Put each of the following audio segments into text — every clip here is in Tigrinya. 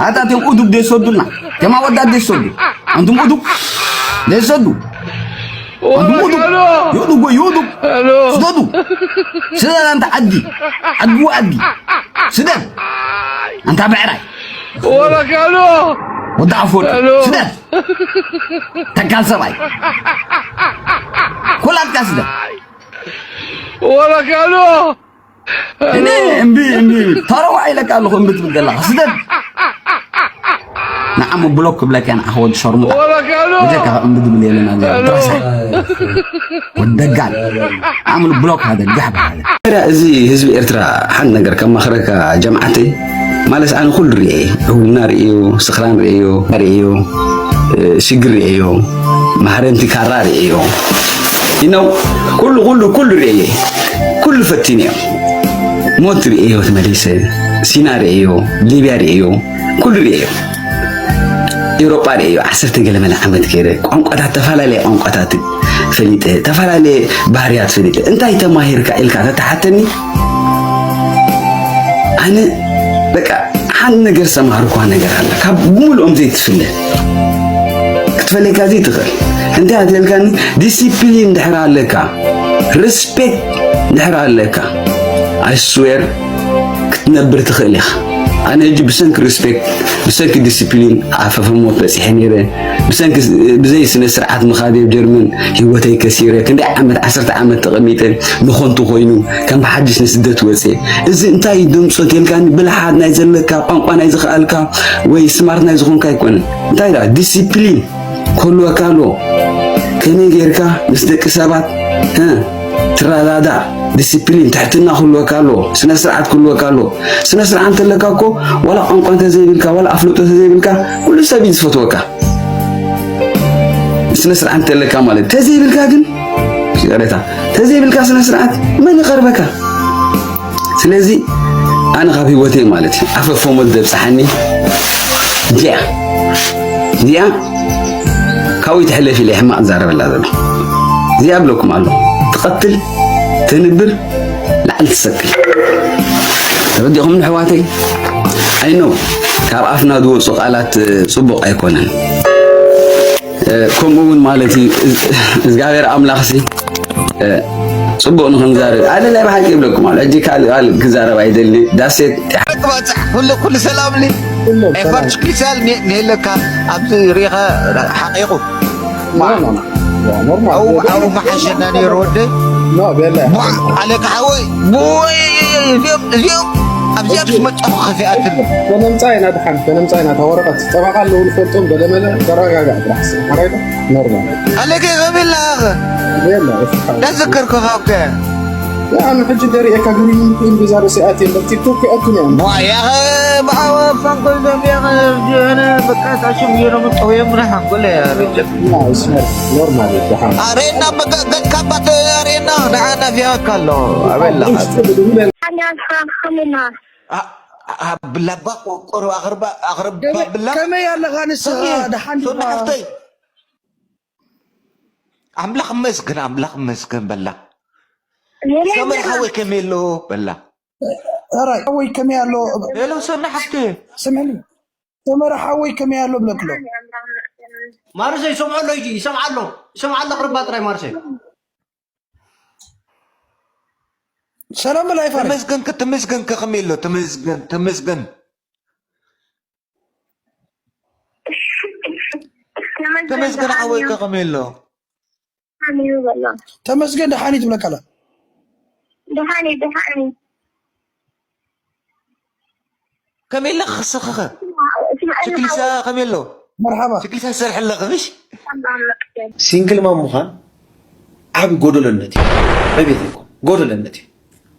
ኣታ እቶም ኡዱብ ደሰዱና። ከማ ወዳት ደሰዱ። ኣንቱም ኡዱብ ደሰዱ። ኣንቱም ኡዱብ። ዩዱብ ወይ ዩዱብ። ስደዱ። ስደድ ኣንታ ዓዲ። ዓዲ ዓዲ። ስደድ። ኣንታ ብዕራይ። ወዳ ኣፎድ። ስደድ። ተካል ሰብኣይ። ኩላትካ ስደድ። እኔ እምቢ እምቢ ተረዋ ኢለካ ኣለኹ እምቢ ትብል ዘለኻ ስደድ። ንዓሙ ብሎክ ክብለካ ንዓኻ ወዲ ሸርሙጣ። ወጀካ እምቢ ዝብል የለን ኣሎ ድራሳ። ወደጋል ዓምሉ ብሎክ ሃደ ጋሕባ ሃደ። እዚ ህዝቢ ኤርትራ ሓንቲ ነገር ከማኽረካ ጀምዓተይ፣ ማለት ኣነ ኩሉ ርእየ፣ ዕውልና ርእዮ፣ ስኽራን ርእዮ፣ ርእዮ፣ እ፣ ሽግር ርእዮ፣ ማህረምቲ ካራ ርእዮ። ይነው ኩሉ ኩሉ ኩሉ ርእየ፣ ኩሉ ፈቲንዮ። ሞት ርእዮ ተመሊሰ፣ ሲና ርእዮ፣ ሊብያ ርእዮ፣ ኩሉ ርእዮ። ኤውሮጳ ርእዮ፣ ዓሰርተ ገለ መለ ዓመት ገይረ፣ ቋንቋታት፣ ተፈላለየ ቋንቋታት ፈሊጠ፣ ተፈላለየ ባህርያት ፈሊጠ። እንታይ ተማሂርካ ኢልካ ተተሓተኒ፣ ኣነ በቃ ሓንቲ ነገር ዝተማሃርኳ ነገር ኣላ፣ ካብ ብምልኦም ዘይትፍለ፣ ክትፈለየካ ዘይትኽእል። እንታይ ኣትልካኒ? ዲሲፕሊን ድሕር ኣለካ፣ ሪስፔክት ድሕር ኣለካ፣ I swear ክትነብር ትኽእል ኢኻ። ኣነ ሕጂ ብሰንኪ ሪስፔክት፣ ብሰንኪ ዲሲፕሊን ኣፈፈ ሞት በጺሐ ነይረ። ብሰንኪ ብዘይ ስነ ስርዓት ምኻድ ኣብ ጀርመን ህይወተይ ከሲረ። ክንደይ ዓመት፣ ዓሰርተ ዓመት ተቐሚጠ፣ ንኾንቱ ኮይኑ ከም ብሓድሽ ንስደት ወጽየ። እዚ እንታይ እዩ ድምፆ ተልካኒ? ብልሓት ናይ ዘለካ፣ ቋንቋ ናይ ዝኽኣልካ ወይ ስማርት ናይ ዝኾንካ ኣይኮነን። እንታይ ደኣ ዲሲፕሊን ክህልወካ ኣለዎ። ከመይ ጌርካ ምስ ደቂ ሰባት፣ እ፣ ትረዳዳእ፣ ዲሲፕሊን፣ ትሕትና ክህልወካ ኣለዎ። ስነ ስርዓት ክህልወካ ኣለዎ። ስነ ስርዓት እንተለካ እኮ ዋላ ቋንቋ እንተዘይብልካ፣ ዋላ ኣፍልጦ እንተዘይብልካ፣ ኩሉ ሰብ እዩ ዝፈትወካ። ስነ ስርዓት እንተለካ ማለት። ተዘይብልካ ግን፣ ይቕሬታ፣ ተዘይብልካ ስነ ስርዓት መን ይቐርበካ? ስለዚ ኣነ ካብ ህይወተይ ማለት እዩ ኣፈፎ ሞት ዘብጽሓኒ እዚኣ፣ እዚኣ ካብኡ ትሕለፍ ኢለ ሕማቕ ዝዛረበላ ዘሎ። እዚኣ እብለኩም ኣሎ፣ ትቐትል፣ ተንብር፣ ላዕሊ ትሰቅል። ተረዲኹም ኣሕዋተይ? I know ካብ ኣፍና ዝወፁ ቃላት፣ እ፣ ፅቡቕ ኣይኮነን። እ፣ ከምኡ እውን ማለት እዩ፣ እዝ-፣ እግዚኣብሔር ኣምላኽሲ፣ እ፣ ጽቡቕ ንኽንዛረብ፣ ኣነ ናይ ብሓቂ ይብለኩም ኣሎ። ሕጂ ካልእ፣ ካልእ ክዛረብ ኣይደልን። ዳሴት። ክባጽሕ፣ ኩሉ፣ ኩሉ ሰላም ሊ? ኩሉ ሰላም። ኤፋር ትሽክሊሳል ኒ-፣ ንየለካ፣ ኣብዚ ሪኸ ሓቂቑ። ኖ፣ ኖ፣ ኖ። ኖርማል። ኣው፣ ኣው፣ መሓሸና ነይሩ ወደይ። ኖ፣ በለ። ዋ፣ ኣለካ ሓወይ። ቦይ፣ እዚኦም፣ እዚኦም፣ ኣብዚኣ ሕጂ ምስ መጻኹ ከፊኣትኒ። ከነምጻ ኢና ድሓን፣ ከነምጻ ኢና። እታ ወረቐት፣ ጸባቓ ኣለዉ ንፈልጦም፣ ገለ መለ፣ ተረጋጋእ፣ ብራሕሲ። ሓራይዶ? ኖርማል። ኣለከ ከመይ ኣለኻ? የለ፣ እስኻ። ዳዘከርኩኻ እኮ። ኣነ ሕጂ ደሪኤካ ግሪን ክኢን ቢዛ ርእሲ ኣትየ እምበር ቲክቶክ ክኣቱን እየ። ዋ፣ ያኸ፣ ብኣወ፣ ፈንቅል ዘም፣ ያኸ፣ ርጅነ፣ በቃ፣ ታሽም፣ ይረሙ፣ ጠውየም፣ ና፣ ሓንጎለ፣ ያ፣ ርጅ። ና፣ እስመር፣ ኖርማል እዩ፣ ደሓን። ኣሬና፣ በቃ፣ ገጽካ ባት፣ ኣሬና፣ ንዓና ፊያካ ኣሎ። ኣበላ። ሓና፣ ሓና። ኣ-፣ ኣ-፣ ብላባ ቆርቆሮ ኣኽርባ፣ ኣኽርባ ከመይ፣ ብላ። ከመይ ኣለኻ ንስኻ? ከመይ? ደሓን ሶና ዲኻ? ሓፍተይ። ኣምላኽ መስገን፣ ኣምላኽ መስገን በላ። የለ ሰመር የለ። ሓወይ ከመይ ኣሎ በላ። ኧረ ሓወይ ከመይ ኣሎ? ሄሎ ሶና ሓፍተይ። ስምዕኒ። ሰመረ ሓወይ ከመይ ኣሎ ብለክሎ። ማርሰ ይሰምዖ ኣሎ፣ ይጂ ይሰምዓ ኣሎ። ይሰምዓ ኣሎ፣ ኣኽርባ ጥራይ ማርሰ። ሰላም በል ኣይፋረ። ተመስገን ከ-፣ ተመስገን ከ-፣ ከመይ ኣሎ? ተመስገን፣ ተመስገን። ተመስገን ተመስገን ደሓን ዓወይ እዩ። ከ-፣ ከመይ ኣሎ? ደሓን እዩ በሎ። ተመስገን ደሓን እዩ ትብለካ ኣላ። ደሓን እዩ፣ ደሓን እዩ። ከመይ ኣለኺ ክስኺ ኸ? ስምዐኒ ችክሊሳ ሓወይ። ከመይ ኣሎ? መርሓባ። ችክሊሳ ዝሰርሐ ኣለኺ ምሽ? ሲንግል ማም ምዃን ዓቢ ጎደሎነት እዩ። ዕቤት ኣይኮን፣ ጎደሎነት እዩ።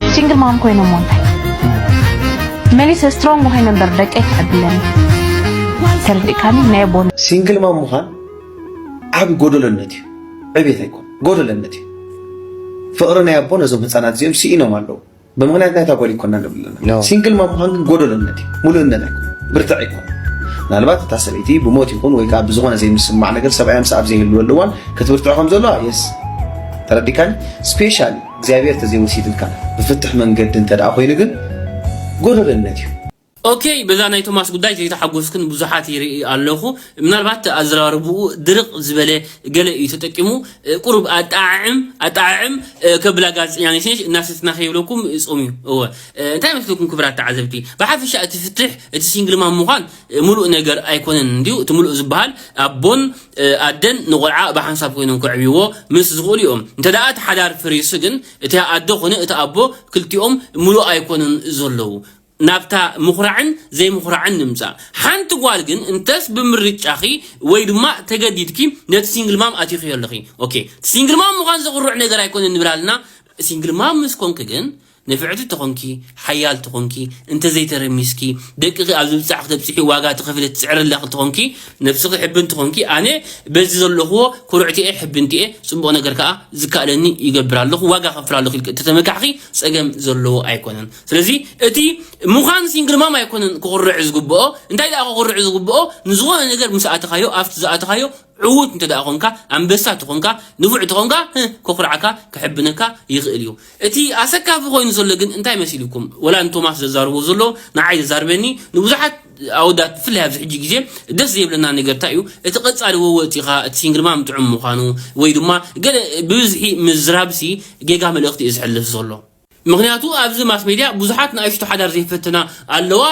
ሲንግል ማም ኮይነ እሞ እንታይ? መሊሰ ስትሮንግ ኮይነ እምበር ደቀይ ክዕብለኒ። ተረዲእካኒ? ናይ ኣቦ ሲንግል ማም ምዃን ዓቢ ጎደሎነት እዩ። ዕቤት ኣይኮን፣ ጎደሎነት እዩ። ፍቕሪ ናይ ኣቦ ነዞም ህጻናት እዚኦም ስኢኖም ኣለዉ። ብምኽንያት ናይታ ጓል ይኮና ንብል ኣለና። ኖ። ሲንግል ማም ምዃን ግን ጎደሎነት እዩ፣ ሙሉእነት ኣይኮን፣ ብርትዕ ኣይኮን። ምናልባት እታ ሰበይቲ ብሞት ይኹን ወይ ከዓ ብዝኾነ ዘይምስማዕ ነገር ሰብኣያ ምሳኣ ኣብ ዘይህልወሉ እዋን ክትብርትዖ ከም ዘለዋ፣ የስ፣ ተረዲካኒ? ስፔሻሊ እግዚኣብሔር ተዘይወሲድልካ ብፍትሕ መንገዲ እንተ ደኣ ኮይኑ ግን ጎደሎነት እዩ። ኦኬ፣ በዛ ናይ ቶማስ ጉዳይ ዘይተሓጎስኩን ብዙሓት ይርኢ ኣለኹ። ምናልባት ኣዘራርብኡ ድርቕ ዝበለ ገለ እዩ ተጠቂሙ። እ፣ ቁሩብ ኣጠዓዕም ኣጠዓዕም እ፣ ከብላ ጋዜጠኛ ነሽነሽ እናሰትና ከይብለኩም ጾም እዩ። እወ፣ እ፣ እንታይ መስለኩም ክብራት ተዓዘብቲ? ብሓፈሻ እቲ ፍትሕ፣ እቲ ሲንግል ማም ምዃን እ፣ ምሉእ ነገር ኣይኮነን እንድዩ። እቲ ምሉእ ዝበሃል ኣቦን እ፣ ኣደን ንቆልዓ ብሓንሳብ ኮይኖም ከዕብይዎ ምስ ዝኽእሉ እዮም። እንተ ደኣ እቲ ሓዳር ፍሪሱ ግን እቲ ኣደ ኾነ እቲ ኣቦ ክልቲኦም ምሉእ ኣይኮኑን ዘለዉ። ናብታ ምኹራዕን ዘይምኹራዕን ንምጻእ። ሓንቲ ጓል ግን እንተስ ብምርጫኺ ወይ ድማ ተገዲድኪ ነቲ ሲንግል ማም ኣቲኺዮ ኣለኺ። ኦኬ፣ እቲ ሲንግል ማም ምዃን ዘኹርዕ ነገር ኣይኮነን ንብል ኣለና። ሲንግል ማም ምስ ኮንኪ ግን ንፍዕቲ ተኾንኪ፣ ሓያል ተኾንኪ፣ እንተዘይተረሚስኪ፣ ደቅኺ ኣብ ዝብጻሕ ክተብጽሒ ዋጋ ትኸፍሊ ትጽዕሪ ኣለኺ ተኾንኪ፣ ነብስኺ ሕብንቲ ኮንኪ፣ ኣነ በዚ ዘለኽዎ ኩርዕቲ እየ፣ ሕብንቲ እየ፣ ጽቡቕ ነገር ከኣ ዝከኣለኒ ይገብር ኣለኹ፣ ዋጋ ከፍል ኣለኹ ኢልኪ እንተተመካሕኺ ጸገም ዘለዎ ኣይኮነን። ስለዚ እቲ ምዃን ሲንግል ማም ኣይኮነን ክኹርዕ ዝግብኦ። እንታይ ደኣ ክኹርዕ ዝግብኦ? ንዝኾነ ነገር ምስ ኣተኻዮ፣ ኣብቲ ዝኣተኻዮ ዕዉት እንተ ደኣ ኾንካ፣ ኣንበሳ ተኾንካ፣ ንፉዕ ተኾንካ፣ ህ፣ ከኹርዓካ፣ ከሕብነካ ይኽእል እዩ። እቲ ኣሰካፊ ኮይኑ ዘሎ ግን እንታይ መሲልኩም? ወላ ንቶማስ ዘዛርቦ ዘሎ ንዓይ ዘዛርበኒ፣ ንብዙሓት ኣወዳት ብፍላይ ኣብዚ ሕጂ ግዜ ደስ ዘይብለና ነገር እንታይ እዩ? እቲ ቀጻሊ ወወፂኻ እቲ ሲንግል ማም ጥዑም ምዃኑ ወይ ድማ ገለ ብብዝሒ ምዝራብሲ ጌጋ መልእኽቲ እዩ ዘሕልፍ ዘሎ። ምኽንያቱ ኣብዚ ማስ ሜድያ ብዙሓት ንኣሽቱ ሓዳር ዘይፈተና ኣለዋ፣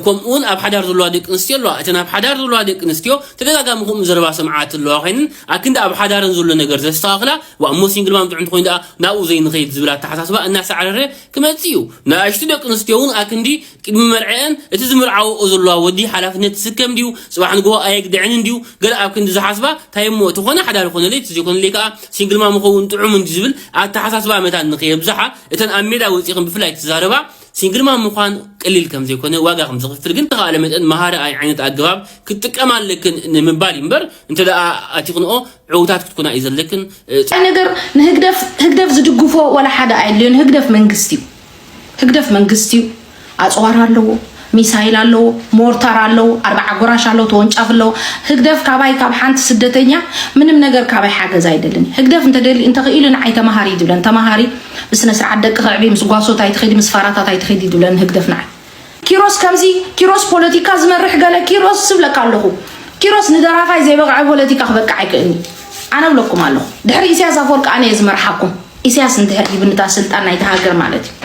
ከምኡ እውን ኣብ ሓዳር ዘለዋ ደቂ ኣንስትዮ ኣለዋ። እተን ኣብ ሓዳር ዘለዋ ደቂ ኣንስትዮ ተደጋጋሚ ከምኡ ዘረባ ሰምዓት ኣለዋ ኮይነን ኣክንዲ ኣብ ሓዳረን ዘሎ ነገር ዘስተኻኽላ፣ ዋ እሞ ሲንግል ማም ጥዑም እንተኾይኑ ደኣ ናብኡ ዘይንኸይድ ዝብል ኣተሓሳስባ እናሳዕረረ ክመጽእ እዩ። ንኣሽቱ ደቂ ኣንስትዮ እውን ኣክንዲ ቅድሚ መርዐአን እቲ ዝምርዓወኦ ዘለዋ ወዲ ሓላፍነት ትስከም ድዩ? ጽባሕ ንግሆ ኣየግድዐንን ድዩ? ገለ ኣብ ክንዲ ዝሓስባ እንታይ እሞ እቲ ኾነ ሓዳር ይኾነለይ፣ እቲ ዘይኮነለይ ከኣ ሲንግል ማም ምኸውን ጥዑም እንዲ ዝብል ኣተሓሳስባ መታን ንኸየብዝሓ እተን ኣብ ሜዳ ወጺእኽን ብፍላይ ትዛረባ ሲንግል ማም ምዃን ቀሊል ከም ዘይኮነ፣ ዋጋ ከም ዘኽፍል ግን ተኻእለ መጠን መሃሪ ኣይ ዓይነት ኣገባብ ክትጥቀማ ኣለክን ንምባል እዩ እምበር፣ እንተ ደኣ ኣቲኽንኦ ዕውታት ክትኮና እዩ ዘለክን። እ፣ ኣይ ነገር ንህግደፍ፣ ህግደፍ ዝድግፎ ወላ ሓደ ኣየድልዮን። ህግደፍ መንግስቲ እዩ። ህግደፍ መንግስቲ እዩ። ኣጽዋር ኣለዎ፣ ሚሳይል ኣለዎ፣ ሞርታር ኣለዎ፣ ኣርባዓ ጎራሽ ኣለዎ፣ ተወንጫፍ ኣለዎ። ህግደፍ ካባይ ካብ ሓንቲ ስደተኛ ምንም ነገር ካባይ ሓገዝ ኣይደልን። ህግደፍ እንተደሊ፣ እንተኽኢሉ ንዓይ ተማሃሪ እዩ ዝብለን። ተማሃሪ ብስነ ስርዓት ደቂ ከዕቢ፣ ምስ ጓሶት ኣይትኸዲ፣ ምስ ፋራታት ኣይትኸዲ እዩ ዝብለን ህግደፍ ንዓይ። ኪሮስ ከምዚ፣ ኪሮስ ፖለቲካ ዝመርሕ ገለ፣ ኪሮስ ዝብለካ ኣለኹ። ኪሮስ ንደራፋይ ዘይበቕዐ ፖለቲካ ክበቅዕ ኣይክእልኒ። ኣነ እብለኩም ኣለኹ። ድሕሪ ኢሳያስ ኣፈወርቂ ኣነ እየ ዝመርሓኩም። ኢሳያስ እንድሕር ሂብኒ እታ ስልጣን ናይቲ ሃገር ማለት እዩ።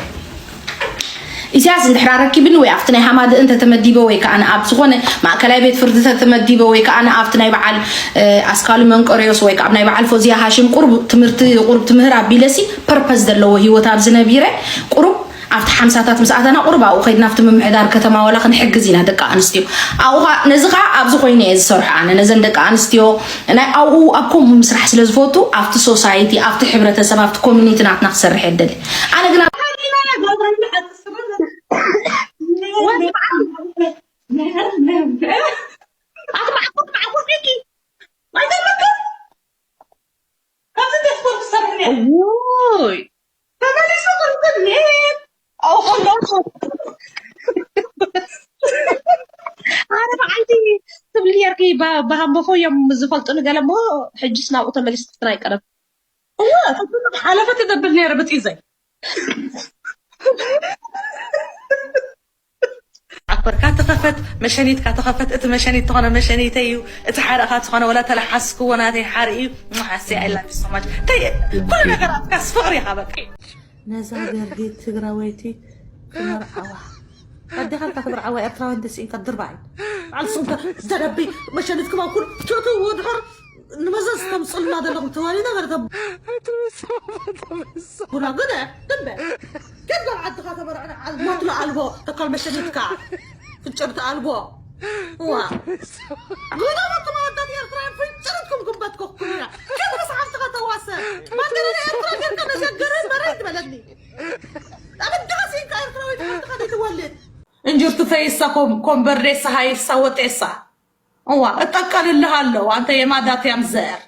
ኢሳያስ እንድሕር ኣረኪብኒ ወይ ኣብቲ ናይ ሃማደእ እንተተመዲበ ወይ ከዓ ኣብ ዝኾነ ማእከላይ ቤት ፍርዲ ተተመዲበ ወይ ከዓ ኣብቲ ናይ በዓል፣ እ፣ ኣስካሉ መንቀርዮስ ወይ ከዓ ኣብ ናይ በዓል ፎዝያ ሃሽም ቁሩብ ትምህርቲ፣ ቁሩብ ትምህር ኣቢለሲ ፐርፐዝ ዘለዎ ህይወት ኣብዚ ነቢረ ቁሩብ ኣብቲ ሓምሳታት ምስ ኣተና ቁሩብ ኣብኡ ከይድና ኣብቲ ምምሕዳር ከተማ ዋላ ክንሕግዝ ኢና ደቂ ኣንስትዮ። ኣብኡ ኸዓ፣ ነዚ ኸዓ ኣብዚ ኮይነ እየ ዝሰርሖ ኣነ። ነዘን ደቂ ኣንስትዮ ናይ ኣብኡ ኣብ ከምኡ ምስራሕ ስለ ዝፈቱ ኣብቲ ሶሳይቲ፣ ኣብቲ ሕብረተሰብ፣ ኣብቲ ኮሚኒቲ ናትና ክሰርሕ እየ ደሊ። ኣነ ግን ኣብ ኣይገርመክን? ከምዚ እንተ ስፖርት ትሰርሕ ነይርኪ። እውይ። ተመሊሱ ቅርጽ እንሄ። ኣው፣ ከሎ። ኣነ ብዓይቲ ትብሊ ነይርኪ፣ ባ-፣ ብሃምቦፎ እዮም ዝፈልጡኒ ገለ እሞ፣ ሕጅስ ናብኡ ተመሊስክን ኣይቀረብ። እወ፣ ተብሎ ሓለፈ ትደብል ነይረ ብጢዘይ። ዓኮርካ ተኸፈት፣ መሸኒትካ ተኸፈት። እቲ መሸኒት ተኾነ መሸኒተይ እዩ፣ እቲ ሓረቕካ ዝኾነ ወላ ተለሓስክዎ ናተይ ሓርኢ እዩ። ሓሲ፣ I love you so much። እንታይ ኩሉ ነገራትካስ ፍቕሪ ኢኻ በቃ። ነዛ ገርዲ ትግራወይቲ ክመርዓዋ። ኣዴኻ እንታ ክመርዓዋ ኤርትራውያን ደስ ኢንካ ድርባይ። በዓል ስምካ ዘረቢ መሸኒትኩም ኣብ ኩሉ ትእትውዎ ድሕር ንመዘዝ ተምጽልና ዘለኹም ትማሊ ነገር ተብ-፣ ጉና ግደ፣ ድምበ። ከድ ናብ ዓድኻ ተመርዕና፣ ዓል-፣ ሞትሎ ኣልቦ፣ ተካል መሸኒትካ። ፍንጭርቲ ኣልቦ። ዋ። ጉዳ በቶም ኣወዳት ኤርትራውያን ፍንጭርትኩም ጉንበትኩ ኩልና። ከድ ምስ ሓፍትኻ ተዋሰ። ባንዴራ ናይ ኤርትራ ጌርካ ነዘገረ መረ ይትበለኒ። ኣብ ድኻ ሲንካ ኤርትራዊት ሓፍትኻ ዘይትወልድ። እንጅርቱ ፈይሳ ኮም-፣ ኮምበርዴሳ ሃይሳ ወጤሳ። እዋ፣ እጠቀልልሃለሁ፣ አንተ የማዳትያም ዘር።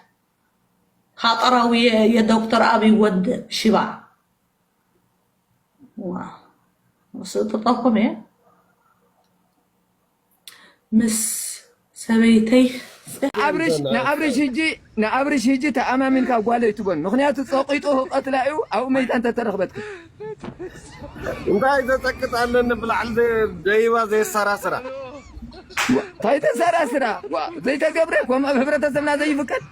ኻጠራዊ የ-፣ የዶክተር አብይ ወድ ሽባ። እዋ፣ እሱ ጥጠኩም እየ። ምስ ሰበይተይ ንኣብርሽ ንኣብርሽ ሕጂ ንኣብርሽ ሕጂ ተኣማሚንካ ጓለይ ትበል። ምኽንያቱ ጸቂጡ ክቐትላ እዩ ኣብኡ መይታ እንተተረኽበትካ። እንታይ ዘጸቅጥ ኣለኒ ብላዕሊ ደይባ ዘየሰራስራ። እንታይ ተሰራስራ? ዋ፣ ዘይተገብረ ከምኡ ኣብ ሕብረተሰብና ዘይፍቀድ።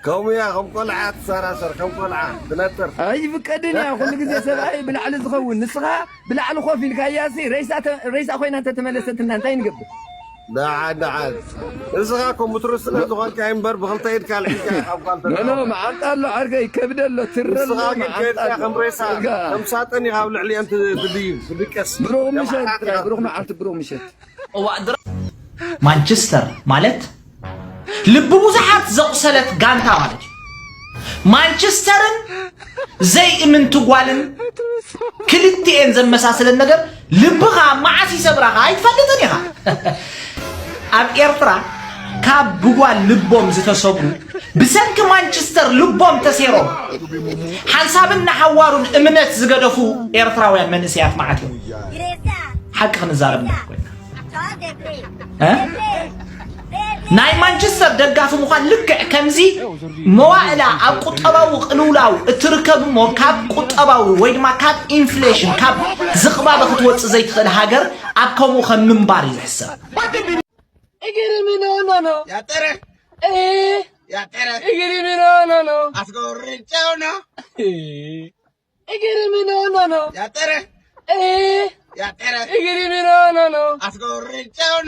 ከምኡ እያ ከም ቆልዓ ትሰራሰር ከም ቆልዓ ትነጥር። ኣይፍቀድን እያ ኩሉ ግዜ ሰብኣይ ብላዕሊ ዝኸውን። ንስኻ ብላዕሊ ኮፍ ኢልካያሲ ሬሳ ተ- ሬሳ ኮይና እንተተመለሰትና እንታይ ንገብር? ደዓል ደዓል እስኻ እኮ ምትሩስ ስለ ዝኾንካ እምበር ብኽልተ ኢድካ ኣልዒልካ ኢኻ እኳ እንተ ኖ ኖ መዓንጣ ኣሎ ዓርከይ ከብደ ኣሎ ትረ ኣሎ ንስኻ ግን መዓንጣ ከይድካ ኣሎ። ከም ሬሳ እጋ። ከም ሳጥን ኢኻ ኣብ ልዕሊአን ትድይብ ትድቀስ ብሩኽ ምሸት ጥራይ ብሩኽ መዓልቲ ብሩኽ ምሸት። ማንቸስተር ማለት ልቢ ብዙሓት ዘቑሰለት ጋንታ ማለት እዩ። ማንቸስተርን ዘይእምንቲ ጓልን ክልቲኤን ዘመሳስለን ነገር ልብኻ መዓስ ይሰብራኻ ኣይትፈልጥን ኢኻ። ኣብ ኤርትራ ካብ ብጓል ልቦም ዝተሰብሩ ብሰንኪ ማንቸስተር ልቦም ተሴሮም ሓንሳብን ንሓዋሩን እምነት ዝገደፉ ኤርትራውያን መንእሰያት መዓት እዮም። ሓቂ ክንዛረብ እንድሕር ኮይና እ? ናይ ማንቸስተር ደጋፊ ምዃን ልክዕ ከምዚ መዋእላ ኣብ ቁጠባዊ ቅልውላው እትርከብ እሞ ካብ ቁጠባዊ ወይ ድማ ካብ ኢንፍሌሽን ካብ ዝቕባበ ክትወፅእ ዘይትኽእል ሃገር ኣብ ከምኡ ከም ምንባር እዩ ዝሕሰብ። Igirimi no no no. ያጠረ Eh. ያጠረ Igirimi no no no. አስጎርጨው ነው Igirimi no no no. ያጠረ Eh. ያጠረ Igirimi no no no. አስጎርጨው ነው